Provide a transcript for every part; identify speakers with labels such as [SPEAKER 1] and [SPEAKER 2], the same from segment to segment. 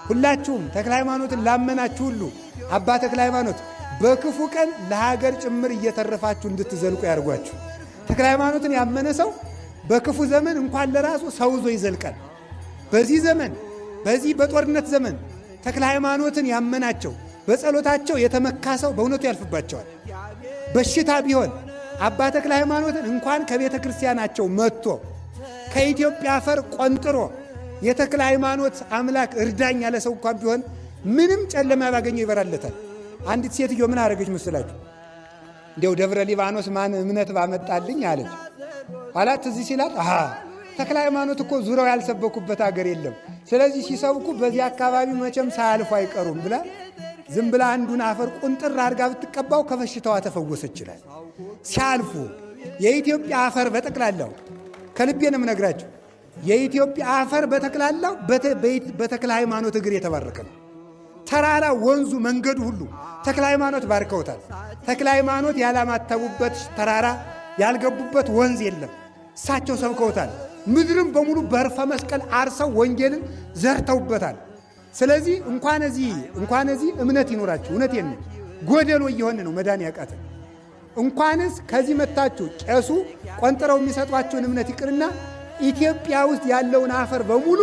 [SPEAKER 1] ሁላችሁም ተክለ ሃይማኖትን ላመናችሁ ሁሉ አባ ተክለ ሃይማኖት በክፉ ቀን ለሀገር ጭምር እየተረፋችሁ እንድትዘልቁ ያድርጓችሁ። ተክለ ሃይማኖትን ያመነ ሰው በክፉ ዘመን እንኳን ለራሱ ሰው ይዞ ይዘልቃል። በዚህ ዘመን፣ በዚህ በጦርነት ዘመን ተክለ ሃይማኖትን ያመናቸው፣ በጸሎታቸው የተመካ ሰው በእውነቱ ያልፍባቸዋል። በሽታ ቢሆን አባ ተክለ ሃይማኖትን እንኳን ከቤተ ክርስቲያናቸው መጥቶ ከኢትዮጵያ አፈር ቆንጥሮ የተክለ ሃይማኖት አምላክ እርዳኝ ያለ ሰው እንኳን ቢሆን ምንም ጨለማ ባገኘው ይበራለታል። አንዲት ሴትዮ ምን አደረገች መስላችሁ? እንዲያው ደብረ ሊባኖስ ማን እምነት ባመጣልኝ አለች። ኋላ ትዝ ሲላት አሃ ተክለ ሃይማኖት እኮ ዙሪያው ያልሰበኩበት አገር የለም። ስለዚህ ሲሰብኩ በዚህ አካባቢ መቼም ሳያልፉ አይቀሩም ብላ ዝም ብላ አንዱን አፈር ቁንጥር አድርጋ ብትቀባው ከበሽታዋ ተፈወሰች ይችላል። ሲያልፉ የኢትዮጵያ አፈር በጠቅላላው፣ ከልቤ ነው የምነግራችሁ፣ የኢትዮጵያ አፈር በጠቅላላው በተክለ ሃይማኖት እግር የተባረከ ነው። ተራራ፣ ወንዙ፣ መንገዱ ሁሉ ተክለ ሃይማኖት ባርከውታል። ተክለ ሃይማኖት ያላማተቡበት ተራራ፣ ያልገቡበት ወንዝ የለም። እሳቸው ሰብከውታል። ምድርም በሙሉ በርፈ መስቀል አርሰው ወንጌልን ዘርተውበታል። ስለዚህ እንኳን እዚህ እምነት ይኖራችሁ። እውነቴን ነው። ጎደሎ እየሆነ ነው መዳን ያቃተን። እንኳንስ ከዚህ መታችሁ ቄሱ ቆንጥረው የሚሰጧቸውን እምነት ይቅርና ኢትዮጵያ ውስጥ ያለውን አፈር በሙሉ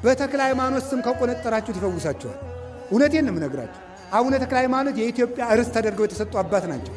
[SPEAKER 1] በተክለ ሃይማኖት ስም ከቆነጠራችሁት ይፈውሳችኋል። እውነቴን ነው የምነግራችሁ። አቡነ ተክለ ሃይማኖት የኢትዮጵያ ርስት ተደርገው የተሰጡ አባት ናቸው።